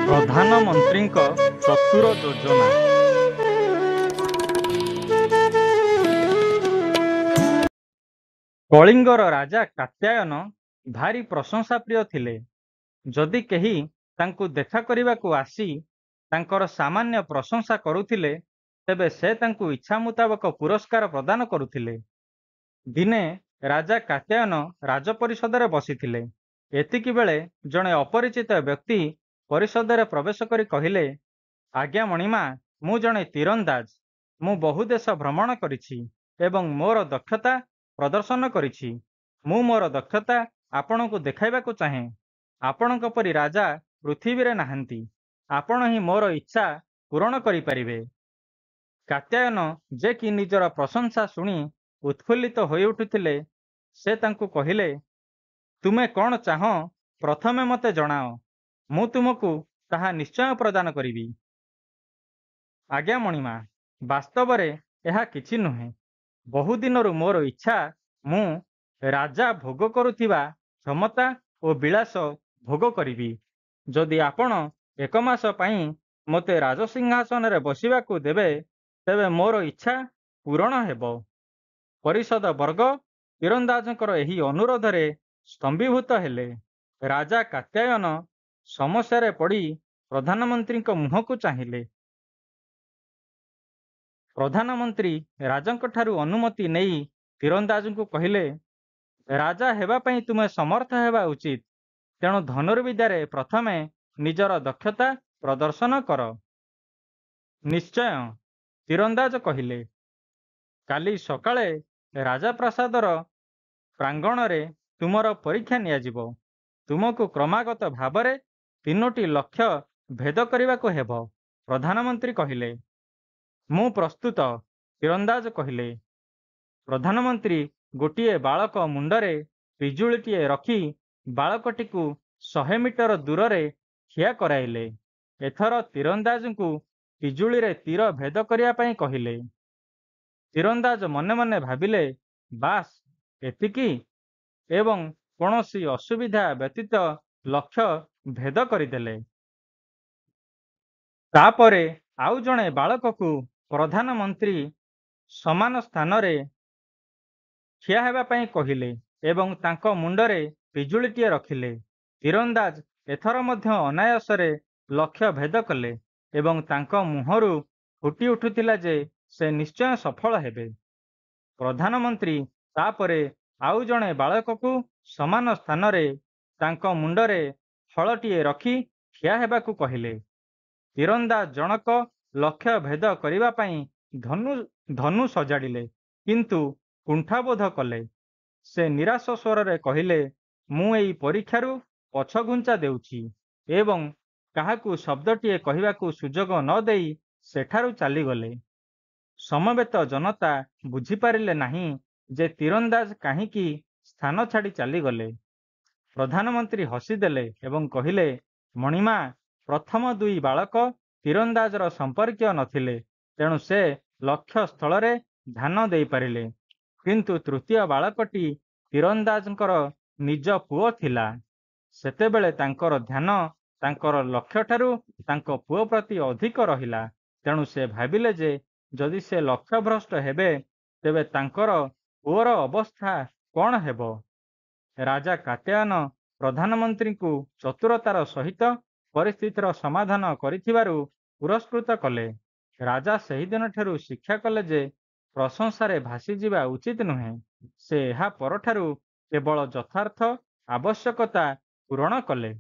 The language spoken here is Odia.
ପ୍ରଧାନମନ୍ତ୍ରୀଙ୍କ ଚତୁର ଯୋଜନା। କଳିଙ୍ଗର ରାଜା କାତ୍ୟାୟନ ଭାରି ପ୍ରଶଂସାପ୍ରିୟ ଥିଲେ। ଯଦି କେହି ତାଙ୍କୁ ଦେଖା କରିବାକୁ ଆସି ତାଙ୍କର ସାମାନ୍ୟ ପ୍ରଶଂସା କରୁଥିଲେ, ତେବେ ସେ ତାଙ୍କୁ ଇଚ୍ଛା ମୁତାବକ ପୁରସ୍କାର ପ୍ରଦାନ କରୁଥିଲେ। ଦିନେ ରାଜା କାତ୍ୟାୟନ ରାଜପରିଷଦରେ ବସିଥିଲେ। ଏତିକିବେଳେ ଜଣେ ଅପରିଚିତ ବ୍ୟକ୍ତି ପରିଷଦରେ ପ୍ରବେଶ କରି କହିଲେ, "ଆଜ୍ଞା ମଣିମା, ମୁଁ ଜଣେ ତୀରନ୍ଦାଜ। ମୁଁ ବହୁ ଦେଶ ଭ୍ରମଣ କରିଛି ଏବଂ ମୋର ଦକ୍ଷତା ପ୍ରଦର୍ଶନ କରିଛି। ମୁଁ ମୋର ଦକ୍ଷତା ଆପଣଙ୍କୁ ଦେଖାଇବାକୁ ଚାହେଁ। ଆପଣଙ୍କ ପରି ରାଜା ପୃଥିବୀରେ ନାହାନ୍ତି। ଆପଣ ହିଁ ମୋର ଇଚ୍ଛା ପୂରଣ କରିପାରିବେ। କାତ୍ୟାୟନ ଯେ କି ନିଜର ପ୍ରଶଂସା ଶୁଣି ଉତ୍ଫୁଲ୍ଲିତ ହୋଇଉଠୁଥିଲେ, ସେ ତାଙ୍କୁ କହିଲେ, "ତୁମେ କ'ଣ ଚାହଁ ପ୍ରଥମେ ମୋତେ ଜଣାଅ। ମୁଁ ତୁମକୁ ତାହା ନିଶ୍ଚୟ ପ୍ରଦାନ କରିବି। "ଆଜ୍ଞା ମଣିମା, ବାସ୍ତବରେ ଏହା କିଛି ନୁହେଁ। ବହୁଦିନରୁ ମୋର ଇଚ୍ଛା, ମୁଁ ରାଜା ଭୋଗ କରୁଥିବା କ୍ଷମତା ଓ ବିଳାସ ଭୋଗ କରିବି। ଯଦି ଆପଣ ଏକମାସ ପାଇଁ ମୋତେ ରାଜସିଂହାସନରେ ବସିବାକୁ ଦେବେ, ତେବେ ମୋର ଇଚ୍ଛା ପୂରଣ ହେବ। ପରିଷଦବର୍ଗ ତୀରନ୍ଦାଜଙ୍କର ଏହି ଅନୁରୋଧରେ ସ୍ତମ୍ଭୀଭୂତ ହେଲେ। ରାଜା କାତ୍ୟାୟନ ସମସ୍ୟାରେ ପଡ଼ି ପ୍ରଧାନମନ୍ତ୍ରୀଙ୍କ ମୁହଁକୁ ଚାହିଁଲେ। ପ୍ରଧାନମନ୍ତ୍ରୀ ରାଜାଙ୍କଠାରୁ ଅନୁମତି ନେଇ ତୀରନ୍ଦାଜଙ୍କୁ କହିଲେ, "ରାଜା ହେବା ପାଇଁ ତୁମେ ସମର୍ଥ ହେବା ଉଚିତ। ତେଣୁ ଧନୁର୍ବିଦ୍ୟାରେ ପ୍ରଥମେ ନିଜର ଦକ୍ଷତା ପ୍ରଦର୍ଶନ କର। "ନିଶ୍ଚୟ", ତୀରନ୍ଦାଜ କହିଲେ। "କାଲି ସକାଳେ ରାଜପ୍ରାସାଦର ପ୍ରାଙ୍ଗଣରେ ତୁମର ପରୀକ୍ଷା ନିଆଯିବ। ତୁମକୁ କ୍ରମାଗତ ଭାବରେ ତିନୋଟି ଲକ୍ଷ୍ୟ ଭେଦ କରିବାକୁ ହେବ", ପ୍ରଧାନମନ୍ତ୍ରୀ କହିଲେ। "ମୁଁ ପ୍ରସ୍ତୁତ", ତୀରନ୍ଦାଜ କହିଲେ। ପ୍ରଧାନମନ୍ତ୍ରୀ ଗୋଟିଏ ବାଳକ ମୁଣ୍ଡରେ ପିଜୁଳିଟିଏ ରଖି ବାଳକଟିକୁ 100 ମିଟର ଦୂରରେ ଠିଆ କରାଇଲେ। ଏଥର ତୀରନ୍ଦାଜଙ୍କୁ ପିଜୁଳିରେ ତୀର ଭେଦ କରିବା ପାଇଁ କହିଲେ। ତୀରନ୍ଦାଜ ମନେ ମନେ ଭାବିଲେ, ବାସ୍ ଏତିକି, ଏବଂ କୌଣସି ଅସୁବିଧା ବ୍ୟତୀତ ଲକ୍ଷ୍ୟ ଭେଦ କରିଦେଲେ। ତା'ପରେ ଆଉ ଜଣେ ବାଳକକୁ ପ୍ରଧାନମନ୍ତ୍ରୀ ସମାନ ସ୍ଥାନରେ ଠିଆ ହେବା ପାଇଁ କହିଲେ ଏବଂ ତାଙ୍କ ମୁଣ୍ଡରେ ପିଜୁଳିଟିଏ ରଖିଲେ। ତୀରନ୍ଦାଜ ଏଥର ମଧ୍ୟ ଅନାୟାସରେ ଲକ୍ଷ୍ୟ ଭେଦ କଲେ ଏବଂ ତାଙ୍କ ମୁହଁରୁ ଫୁଟି ଉଠୁଥିଲା ଯେ ସେ ନିଶ୍ଚୟ ସଫଳ ହେବେ। ପ୍ରଧାନମନ୍ତ୍ରୀ ତା'ପରେ ଆଉ ଜଣେ ବାଳକକୁ ସମାନ ସ୍ଥାନରେ ତାଙ୍କ ମୁଣ୍ଡରେ ଫଳଟିଏ ରଖି ଠିଆ ହେବାକୁ କହିଲେ। ତୀରନ୍ଦାଜ ଜଣକ ଲକ୍ଷ୍ୟ ଭେଦ କରିବା ପାଇଁ ଧନୁ ସଜାଡ଼ିଲେ, କିନ୍ତୁ କୁଣ୍ଠାବୋଧ କଲେ। ସେ ନିରାଶ ସ୍ୱରରେ କହିଲେ, "ମୁଁ ଏଇ ପରୀକ୍ଷାରୁ ପଛଘୁଞ୍ଚା ଦେଉଛି", ଏବଂ କାହାକୁ ଶବ୍ଦଟିଏ କହିବାକୁ ସୁଯୋଗ ନ ଦେଇ ସେଠାରୁ ଚାଲିଗଲେ। ସମବେତ ଜନତା ବୁଝିପାରିଲେ ନାହିଁ ଯେ ତୀରନ୍ଦାଜ କାହିଁକି ସ୍ଥାନ ଛାଡ଼ି ଚାଲିଗଲେ। ପ୍ରଧାନମନ୍ତ୍ରୀ ହସିଦେଲେ ଏବଂ କହିଲେ, "ମଣିମା, ପ୍ରଥମ ଦୁଇ ବାଳକ ତୀରନ୍ଦାଜର ସମ୍ପର୍କୀୟ ନ ଥିଲେ, ତେଣୁ ସେ ଲକ୍ଷ୍ୟ ସ୍ଥଳରେ ଧ୍ୟାନ ଦେଇପାରିଲେ। କିନ୍ତୁ ତୃତୀୟ ବାଳକଟି ତୀରନ୍ଦାଜଙ୍କର ନିଜ ପୁଅ ଥିଲା। ସେତେବେଳେ ତାଙ୍କର ଧ୍ୟାନ ତାଙ୍କର ଲକ୍ଷ୍ୟଠାରୁ ତାଙ୍କ ପୁଅ ପ୍ରତି ଅଧିକ ରହିଲା। ତେଣୁ ସେ ଭାବିଲେ ଯେ ଯଦି ସେ ଲକ୍ଷ୍ୟଭ୍ରଷ୍ଟ ହେବେ, ତେବେ ତାଙ୍କର ପୁଅର ଅବସ୍ଥା କ'ଣ ହେବ? ରାଜା କାତ୍ୟାୟନ ପ୍ରଧାନମନ୍ତ୍ରୀଙ୍କୁ ଚତୁରତାର ସହିତ ପରିସ୍ଥିତିର ସମାଧାନ କରିଥିବାରୁ ପୁରସ୍କୃତ କଲେ। ରାଜା ସେହିଦିନଠାରୁ ଶିକ୍ଷା କଲେ ଯେ ପ୍ରଶଂସାରେ ଭାସିଯିବା ଉଚିତ ନୁହେଁ। ସେ ଏହା ପରଠାରୁ କେବଳ ଯଥାର୍ଥ ଆବଶ୍ୟକତା ପୂରଣ କଲେ।